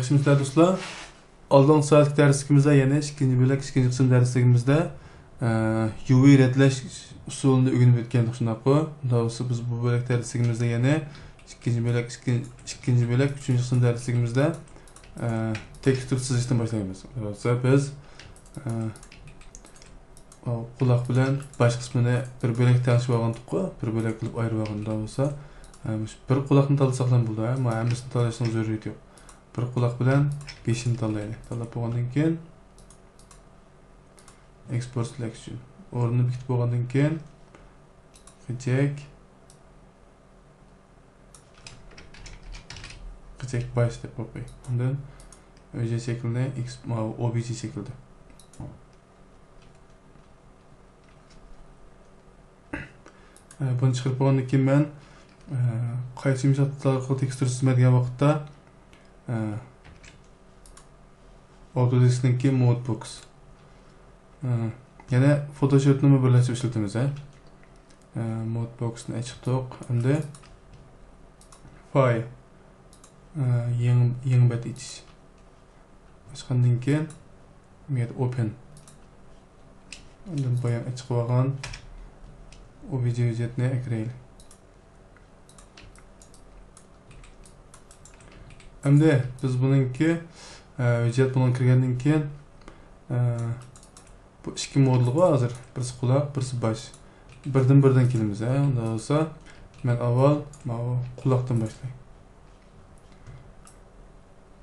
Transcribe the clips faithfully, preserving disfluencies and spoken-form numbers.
ياخشىمۇسىلەر دوستلار؟ ئالدىنقى سائەتلىك دەرسلىكىمىزدە، يەنى ئىككىنچى بۆلەك، ئىككىنچى قىسىم دەرسلىكىمىزدە، ئە، يۇۋى رەتلەش ئۇسۇلىنى ئۆگىنىپ ئۆتكەنىدۇق، شۇنداققۇ؟ ئۇنداق بولسا بىز بۇ بۆلەك دەرسلىكىمىزدە يەنە ئىككىنچى بۆلەك، ئىككىن-، ئىككىنچى بۆلەك، ئۈچىنچى قىسىم دەرسلىكىمىزدە، ئە، تېكىستۇر سىزىشتىن باشلايمىز. ئۇنداق بولسا بىز، ئە، ئاۋۇ قۇلاق بىلەن باش قىسمىنى بىر بۆلەك تەڭشىۋالغانتۇققۇ، بىر بۆلەك قىلىپ ئايرىۋالغاندا بولسا، ھە، مۇشۇ بىر قۇلاقنى تاللىساقلا بولىدۇ، ھە، مانا ھەممىسىنى تاللاشنىڭ زۆرۈرىيىتى يوق. بىر قۇلاق بىلەن بېشىنى تاللايلى. تاللاپ بولغاندىن كېيىن، ئېكسپورت سېلېكشن ئورنىنى بېكىتىپ بولغاندىن كېيىن، غىجەك، غىجەك باش دەپ قويۇپ قوياي. ئاندىن ئۆجە شەكلىنى ئېكس-، ماۋۇ ئوبىجې شەكلىدە. ئە، بۇنى چىقىرىپ بولغاندىن كېيىن مەن، ئە، قايسى يۇمشاقلىقلار ئارقىلىق تېكىستۇر سىزىمەن دېگەن ۋاقىتتا، ئە، ئاۋتودېسكنىڭكى مود بوكس. ئە، يەنە فوتوشوپنىمۇ بىرلەشتۈرۈپ ئىشلىتىمىز، ھە. ئە، مود بوكسنى ئېچىقتۇق. ئەمدى فايل، ئە، يېڭى، يېڭى بەت ئېچىش. ئاچقاندىن كېيىن، بۇ يەردە ئوپېن. ئاندىن بايام ئېچىقىۋالغان ئوبىجې ھۆججەتنى ئەكىرەيلى. ئەمدى بىز بۇنىڭكى، ئە، ھۆججەت بۇنىڭغا كىرگەندىن كېيىن، ئە، بۇ ئىككى مودېلغا ھازىر، بىرسى قۇلاق، بىرسى باش. بىردىن بىردىن كېلىمىز، ھە. ئۇنداق بولسا، مەن ئاۋۋال ماۋۇ قۇلاقتىن باشلاي.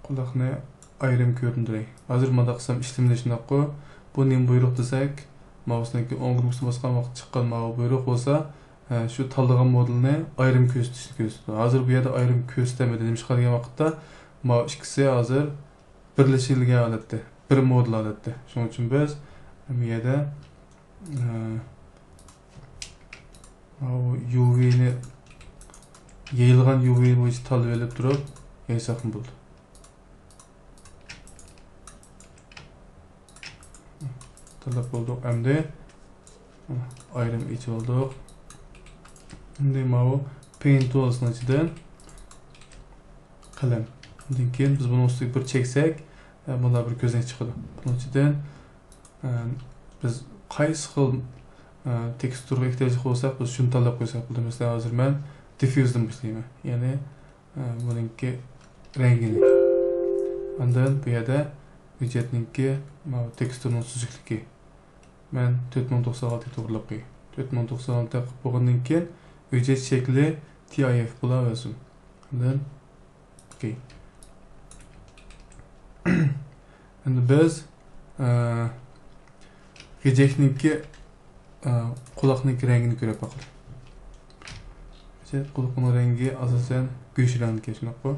قۇلاقنى ئايرىم كۆرۈندۈرەي. ھازىر مۇنداق قىلسام ئىشلىمىدى، شۇنداققۇ؟ بۇ نېمە بۇيرۇق دېسەك، ماۋۇسىنىڭكى ئوڭ كۇنۇپكىسىنى باسقان ۋاقىتتا چىققان ماۋۇ بۇيرۇق بولسا، ھە، شۇ تاللىغان مودېلنى ئايرىم كۆرسىتىشنى كۆرسىتىدۇ. ھازىر بۇ يەردە ئايرىم كۆرسىتەلمىدى. نېمىشقا دېگەن ۋاقىتتا، ماۋۇ ئىككىسى ھازىر بىرلىشىلگەن ھالەتتە، بىر مودېل ھالەتتە. شۇنىڭ ئۈچۈن بىز بۇ يەردە، ئە، ماۋۇ يۇۋىنى، يېيىلغان يۇۋى بويىچە تاللىۋېلىپ تۇرۇپ يېزساقمۇ بولىدۇ. تاللاپ بولدۇق. ئەمدى ئايرىم ئېچىۋالدۇق. ئەمدى ماۋۇ پېينت تولسنىڭ ئىچىدىن قەلەم. ئۇندىن كېيىن بىز بۇنىڭ ئۈستىگە بىر چەكسەك، ئە، مۇنداق بىر كۆزنەك چىقىدۇ. بۇنىڭ ئىچىدىن، ئە، بىز قايسى خىل، ئە، تېكىستۇرغا ئېھتىياجلىق بولساق، بىز شۇنى تاللاپ قويساق بولىدۇ. مەسىلەن، ھازىر مەن دىففيۇزدىن باشلايمەن. يەنى، ئە، بۇنىڭكى رەڭگىنى. ئاندىن بۇ يەردە ھۆججەتنىڭكى ماۋۇ تېكىستۇرنىڭ سۈزۈكلۈكى. مەن تۆت مىڭ توقسان ئالتىنى توغرىلاپ قوياي. تۆت مىڭ توقسان ئالتە قىلىپ بولغاندىن كېيىن، ھۆججەت شەكلى تىي ئاي ئېف بولاۋەرسۇن. ئاندىن ئوكەي. ئەمدى بىز، ئە، غىجەكنىڭكى، ئە، قۇلاقنىڭكى رەڭگىنى كۆرۈپ باقايلى. غىجەك قۇلىقىنىڭ رەڭگى ئاساسەن گۆش رەڭدىكەن، شۇنداققۇ؟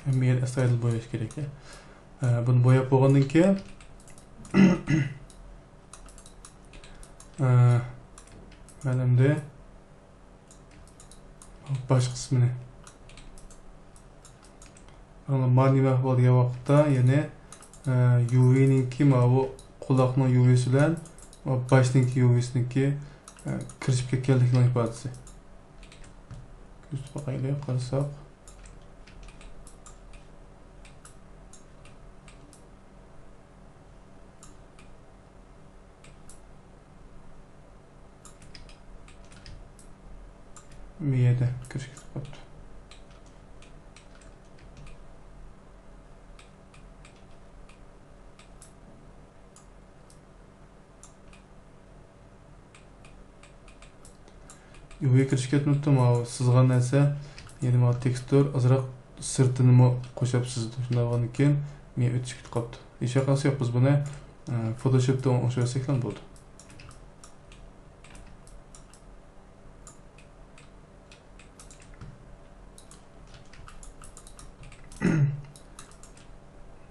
ھەممە يەر ئەستايىدىل بوياش كېرەك. ئە، بۇنى بوياپ بولغاندىن كېيىن، ئە، مەن ئەمدى باش قىسمىنى. مانا نېمە ئەھۋال دېگەن ۋاقىتتا، يەنى، ئە، يۇۋىنىڭكى ماۋۇ قۇلاقنىڭ يۇۋىسى بىلەن باشنىڭكى يۇۋىسىنىڭكى، ئە، كىرىشىپ كەتكەنلىكىنىڭ ئىپادىسى. كۆزىتىپ باقايلى، قارىساق. مېيەدە كىرىشكە توختاپتۇ. يۇۋى كىرىشىپ كەتمەپتۇ، ماۋۇ سىزغان نەرسە، يەنى ماۋۇ تېكستۇر ئازراق سىرتىنىمۇ قوشاپ سىزىدۇ. شۇنداق بولغاندىن كېيىن مېيە ئۆتۈشۈپ كېتىپ قاپتۇ. ھېچ ۋەقەسى يوق، بىز بۇنى، ئە، فوتوشوپتا ئوڭشاۋەتسەكلا بولىدۇ.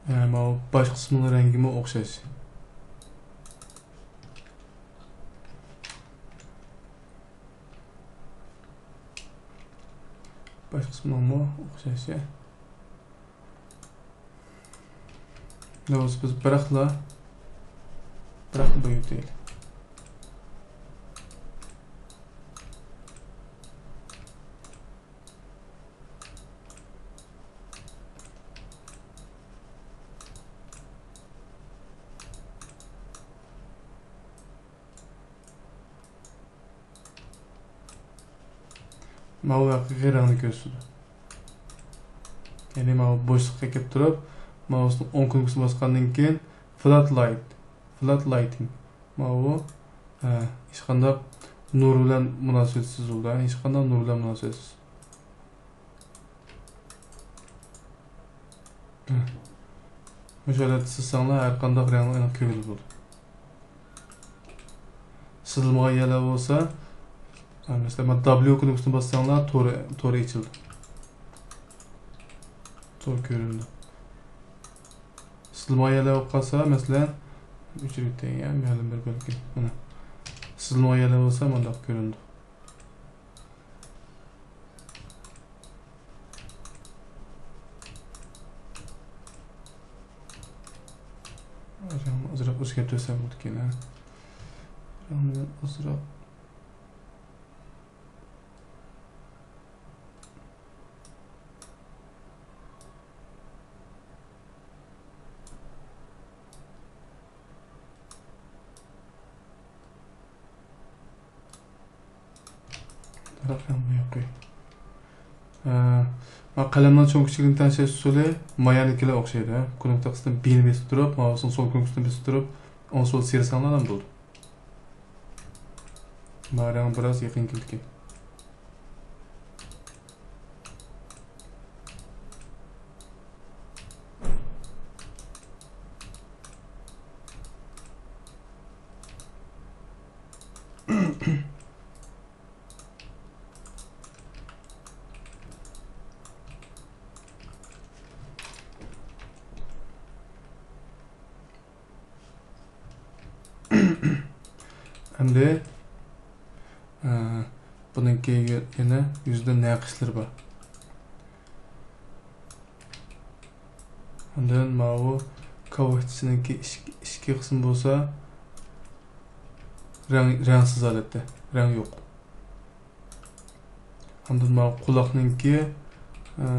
ئە، ماۋۇ باش قىسمىنىڭ رەڭگىمۇ ئوخشاش. باش قىسمىنىڭمۇ ئوخشاش. بولمىسا بىز بىراقلا، بىراقلا بويىتايلى. ماۋۇ ھەقىقىي رەڭنى كۆرسىتىدۇ. يەنى ماۋۇ بوشلۇققا كېلىپ تۇرۇپ، ماۋۇسنىڭ ئوڭ كۇنۇپكىسىنى باسقاندىن كېيىن، فلات لايت، فلات لايتىنگ. ماۋۇ، ھە، ھېچقانداق نۇر بىلەن مۇناسىۋەتسىز بولىدۇ، ھە، ھېچقانداق نۇر بىلەن مۇناسىۋەتسىز. ھە. مۇشۇ ھالەتتە سىزساڭلار، ھەر قانداق رەڭنى ئېنىق كۆرگىلى بولىدۇ. سىزىلمىغان يەرلەر بولسا، ھە، مەسىلەن، مانا دابليۇ كۇنۇپكىسىنى باسساڭلار، تور، تور ئېچىلدى. تور كۆرۈندى. سىزىلمىغان يەرلەر بولۇپ قالسا، مەسىلەن، ئۆچۈرۈپ ئۆتەي، يا، مەلۇم بىر بۆلگە. مانا. سىزىلمىغان يەرلەر بولسا، مانداق كۆرۈنىدۇ. رەڭنى ئازراق ئۆزگەرتىۋەتسەم بولىدىكەن، ھە؟ رەڭنى ئازراق. قەلەمنىڭ چوڭ كىچىكلىكىنى تەڭشەش ئۇسۇلى مايانىڭكىگە ئوخشايدۇ. كۇنۇپكا تەخسىدىن بىنى بېسىپ تۇرۇپ، ماۋۇسنىڭ سول كۇنۇپكىسىنى بېسىپ تۇرۇپ، ئوڭ سول سىيرىساڭلار بولىدۇ. ماۋۇ رەڭ بىراز يېقىن كېلىدىكەن. ئەمدى، ئە، بۇنىڭكى يە-، يەنە يۈزىدە نەقىشلىرى بار. ئاندىن ماۋۇ كاۋاچىنىڭكى ئىچ-، ئىچكى قىسمى بولسا رەڭ، رەڭسىز ھالەتتە، رەڭ يوق. ئاندىن ماۋۇ قۇلاقنىڭكى، ئە،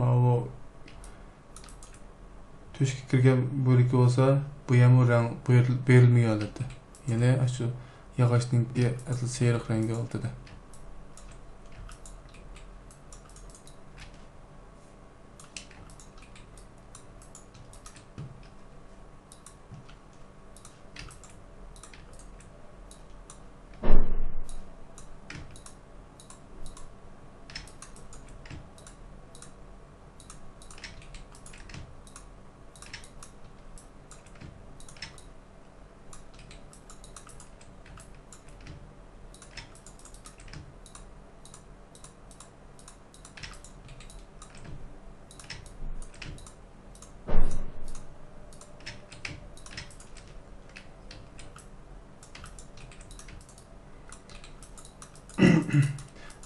ماۋۇ تۆشۈككە كىرگەن بۆلىكى بولسا، بۇ يەرمۇ رەڭ بېرىل-، بېرىلمىگەن ھالەتتە. يەنى ئاشۇ ياغاچنىڭكى ئەسلى سېرىق رەڭگى ئالدىدا.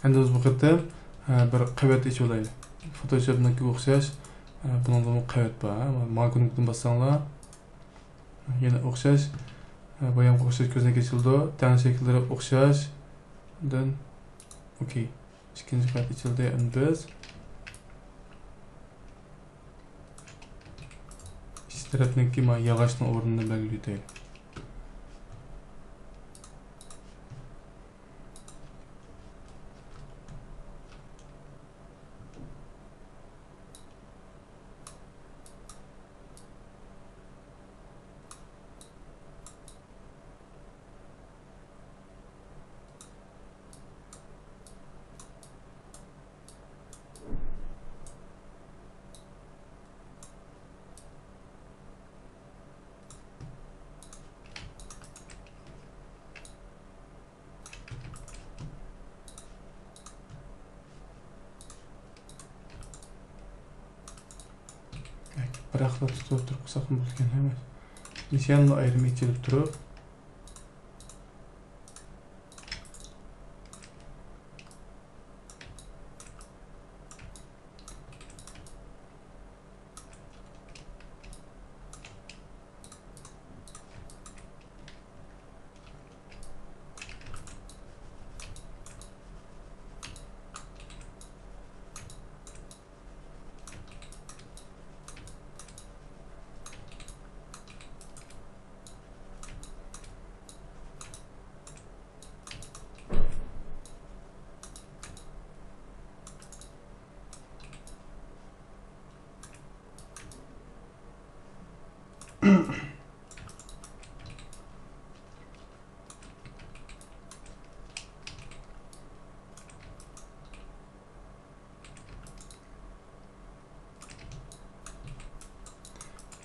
ئەمدى بىز بۇ قېتىم، ئە، بىر قەۋەت ئېچىۋالايلى. فوتوشوپنىڭكىگە ئوخشاش، ئە، بۇنىڭدىمۇ قەۋەت بار. مانا كۇنۇپكىدىن باسساڭلار، يەنە ئوخشاش، ئە، بايامقى ئوخشاش كۆزنەك ئېچىلىدۇ. تەڭ شەكىللىرى ئوخشاش. دىن، ئوكەي. ئىككىنچى قەۋەت ئېچىلدى. ئەمدى بىز ئىچ تەرەپنىڭكى مانا ياغاچنىڭ ئورنىنى بەلگىلىۋېتەيلى. ئاقلاپ تۇتۇپ تۇرۇپ قىلساقمۇ بولىدىكەن، ئەمەس. مىسياننى ئايرىم ئېچىلىپ تۇرۇپ،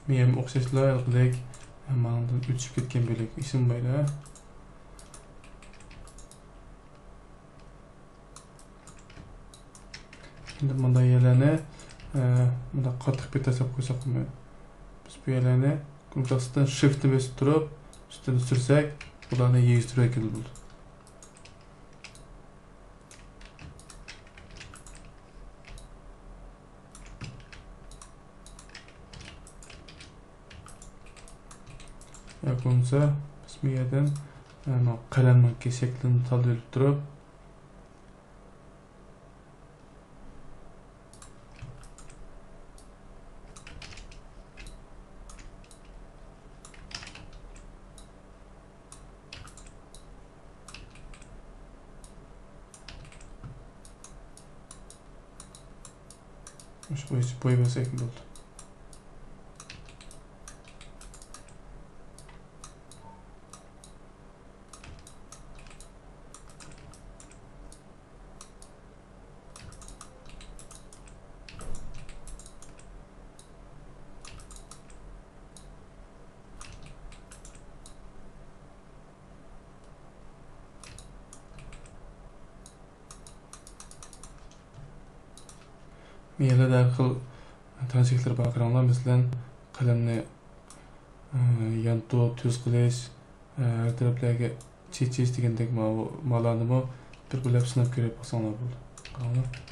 مېنىڭ ئوخشاشلا ھېلىقىدەك مانىڭدىن ئۆتۈشۈپ كەتكەن بۆلەك ئېسىم بايدا. ئەمدى مۇنداق يەرلەرنى، ئە، مۇنداق قاتتىق بىر تاشلاپ قويساق، بىز بۇ يەرلەرنى شىفتنى بېسىپ تۇرۇپ، ئۈستىنى سۈرسەك، بۇلارنى يىغىشتۇرۇپ ئەكېلىدۇ. ياكى بولمىسا، بىز بۇ يەردىن، ئە، مانا قەلەمنىڭكى شەكلىنى تاللىۋېلىپ تۇرۇپ، مۇشۇ بويىچە بويىمىز ئەكىم بولدى. مەيلى، ھەر خىل تەڭشەكلىرى بار، قاراڭلار. مەسىلەن، قەلەمنى، ئە، يانتۇ، تۈز قىلىش، ئە، ھەر تەرەپلەرگە چېچىش دېگەندەك ماۋۇ، مالارنىمۇ بىر-بىرلەپ سىناپ كۆرۈپ باقساڭلار بولىدۇ. قاراڭلار.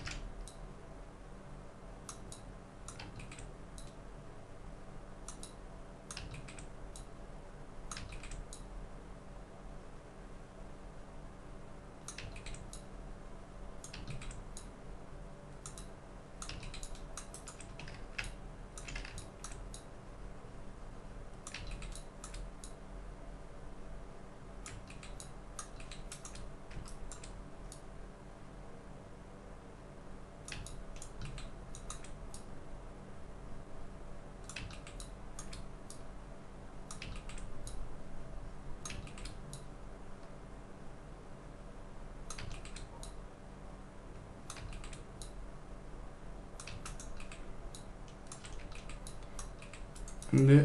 ئەمدى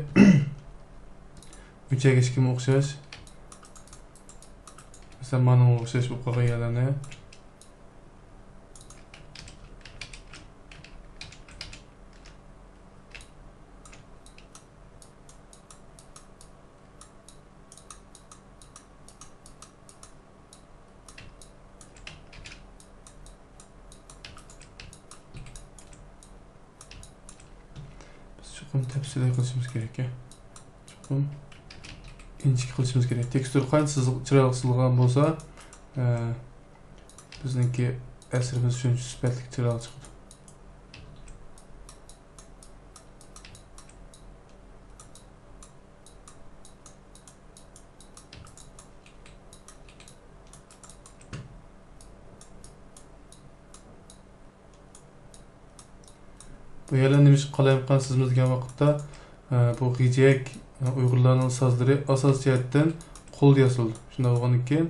ئۈچەيگە ئىككىمۇ ئوخشاش. مەسىلەن، مانىڭغا ئوخشاش بولۇپ قالغان يەرلەرنى. بىز چوقۇم تەپسىلىي قىلىشىمىز كېرەك. چوقۇم ئىنچىكە قىلىشىمىز كېرەك. تېكستۇر قانچە سىز-، چىرايلىق سىزىلغان بولسا، ئە، بىزنىڭكى ئەسىرىمىز شۇنچە سۈپەتلىك، چىرايلىق چىقىدۇ. بۇ يەرلەرنى نېمىشقا قالايمىقان سىزىمىز دېگەن ۋاقىتتا، ئە، بۇ غېجەك، ئە، ئۇيغۇرلارنىڭ سازلىرى ئاساسىي جەھەتتىن قولدا ياسىلىدۇ. شۇنداق بولغاندىن كېيىن،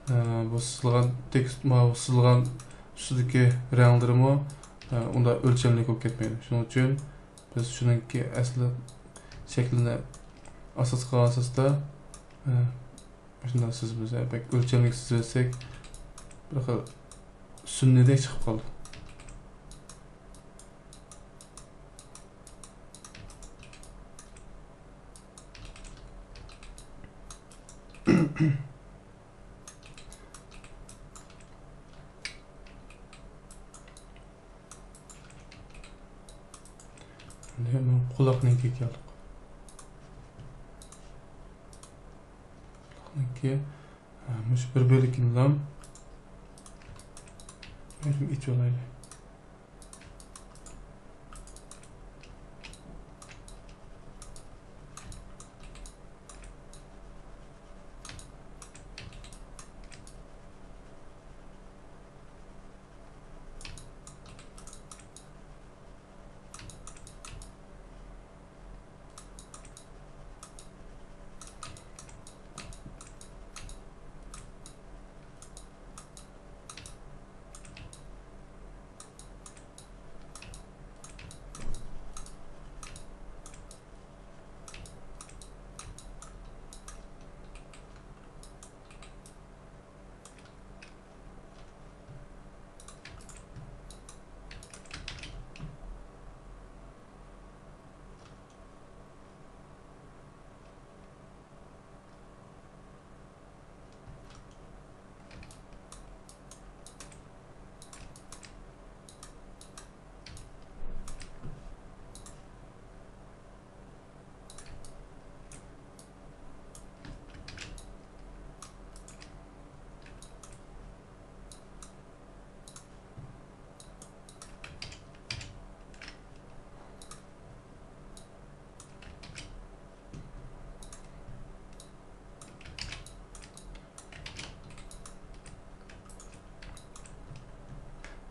ئە، بۇ سىزىلغان تېكىست، ماۋۇ سىزىلغان ئۈستىدىكى رەڭلىرىمۇ، ئە، ئۇنداق ئۆلچەملىك بولۇپ كەتمەيدۇ. شۇنىڭ ئۈچۈن بىز شۇنىڭكى ئەسلى شەكلىنى ئاساس قىلغان ئاساستا، ئە، مۇشۇنداق سىزىمىز، بەك ئۆلچەملىك سىزىۋەتسەك، بىر خىل سۈنئىيدەك چىقىپ قالدى. ئەمدى قۇلاقنىڭكىگە كەلدۇق. قۇلاقنىڭكى، ھە، مۇشۇ بىر بۆلىكىنىلا ئېچىۋالايلى.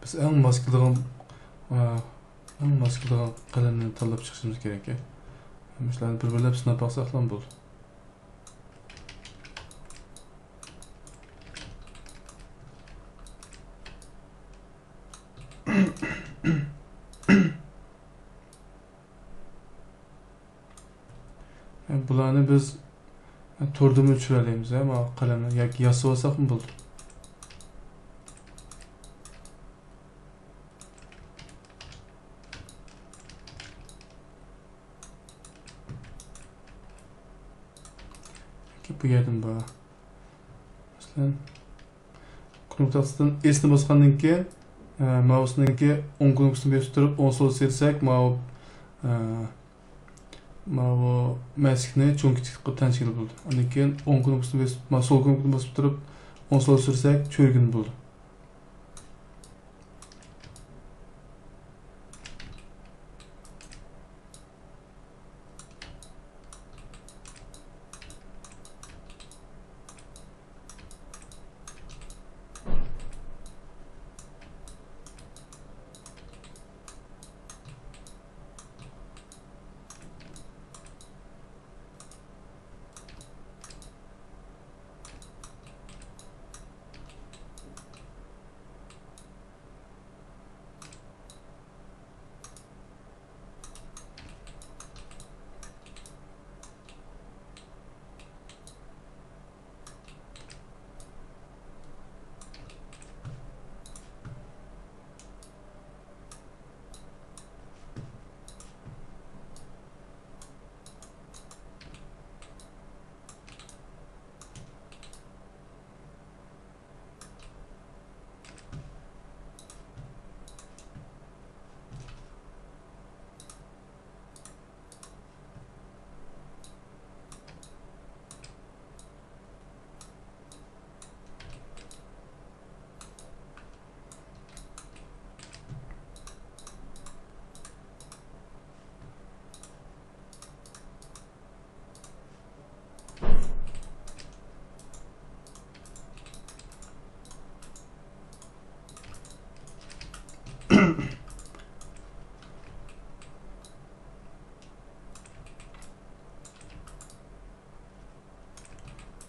بىز ئەڭ ماس كېلىدىغان، ئە، ئەڭ ماس كېلىدىغان قەلەمنى تاللاپ چىقىشىمىز كېرەك. مۇشۇلارنى بىر-بىرلەپ سىناپ باقساقلا بولدى. بۇلارنى بىز توردىمۇ چۈشۈرەلەيمىز، ھە، ماۋۇ قەلەمنى ياكى ياسىۋالساقمۇ بولىدۇ. ياكى بۇ يەردىمۇ بار. مەسىلەن، كۇنۇپكىسىدىن ئېسنى باسقاندىن كېيىن، ئە، ماۋۇسىنىڭكى ئوڭ كۇنۇپكىسىنى بېسىپ تۇرۇپ، ئوڭ سول سۈرسەك، ماۋۇ، ئە، ماۋۇ مەسلىكنى چوڭ كىچىك قىلىپ تەڭشىگىلى بولىدۇ. ئاندىن كېيىن ئوڭ كۇنۇپكىسىنى بېسىپ، ما، سول كۇنۇپكىنى بېسىپ تۇرۇپ، ئوڭ سول سۈرسەك، چۆرگىلى بولىدۇ.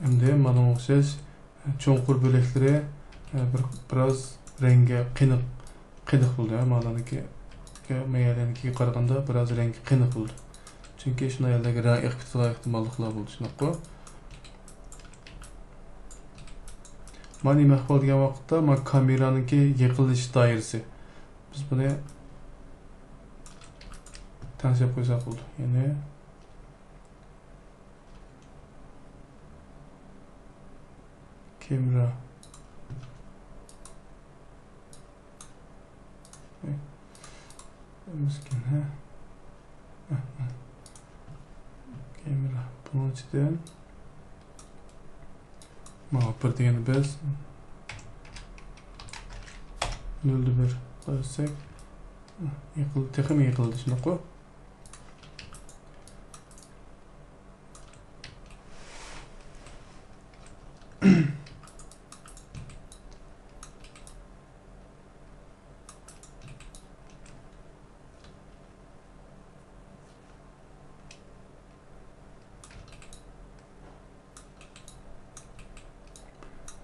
ئەمدى مانا ئوخشاش چوڭقۇر بۆلەكلىرى، ئە، بىر، بىراز رەڭگى قېنىق، قېنىق بولدى، ھە، مانىڭكى، مەيەرلەرنىڭكىگە قارىغاندا بىراز رەڭگى قېنىق بولدى. چۈنكى شۇنداق يەرلەرگە رەڭ ئېقىپ كېتىدىغان ئېھتىماللىقلار بولدى، شۇنداققۇ؟ مانا نېمە ئەھۋال دېگەن ۋاقىتتا، مانا كامېرانىڭكى يېقىنلىشىش دائىرىسى. بىز بۇنى تەڭشەپ قويساق بولدى. يەنى، كامېرا. مىسكىن، ھە؟ ھە، ھە. كامېرا. بۇنىڭ ئىچىدىن ماۋۇ بىر دېگەننى بىز نۆلدە بىر قويساق، يېقىل-، تېخىمۇ يېقىلدى، شۇنداققۇ؟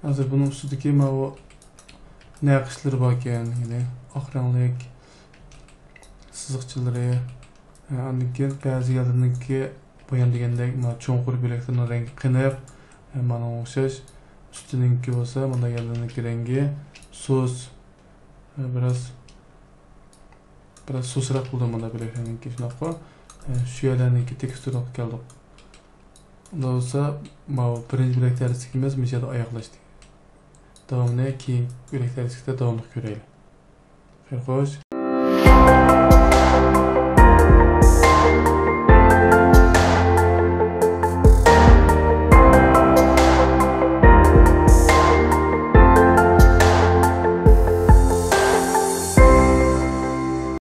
ھازىر بۇنىڭ ئۈستىدىكى ماۋۇ نەقىشلىرى باركەن، يەنى ئاق رەڭلىك سىزىقچىلىرى. ئاندىن كېيىن بەزى يەرلىرىنىڭكى بايام دېگەندەك، مانا چوڭقۇر بۆلەكلىرىنىڭ رەڭگى قېنىق، مانا ئوخشاش. ئۈستىنىڭكى بولسا مانا يەرلىرىنىڭكى رەڭگى سۇس، بىراز، بىراز سۇسراق بولىدۇ مانا بۆلەكلەرنىڭكى، شۇنداققۇ؟ شۇ يەرلەرنىڭكى تېكىستۇرىغا كەلدۇق. ئۇنداق بولسا، ماۋۇ بىرىنچى بۆلەك دەرسلىكىمىز مۇشۇ يەردە ئاياغلاشتى. داۋامىنى كېيىنكى بۆلەك دەرسلىكتە داۋاملىق كۆرەيلى. خەير خوش.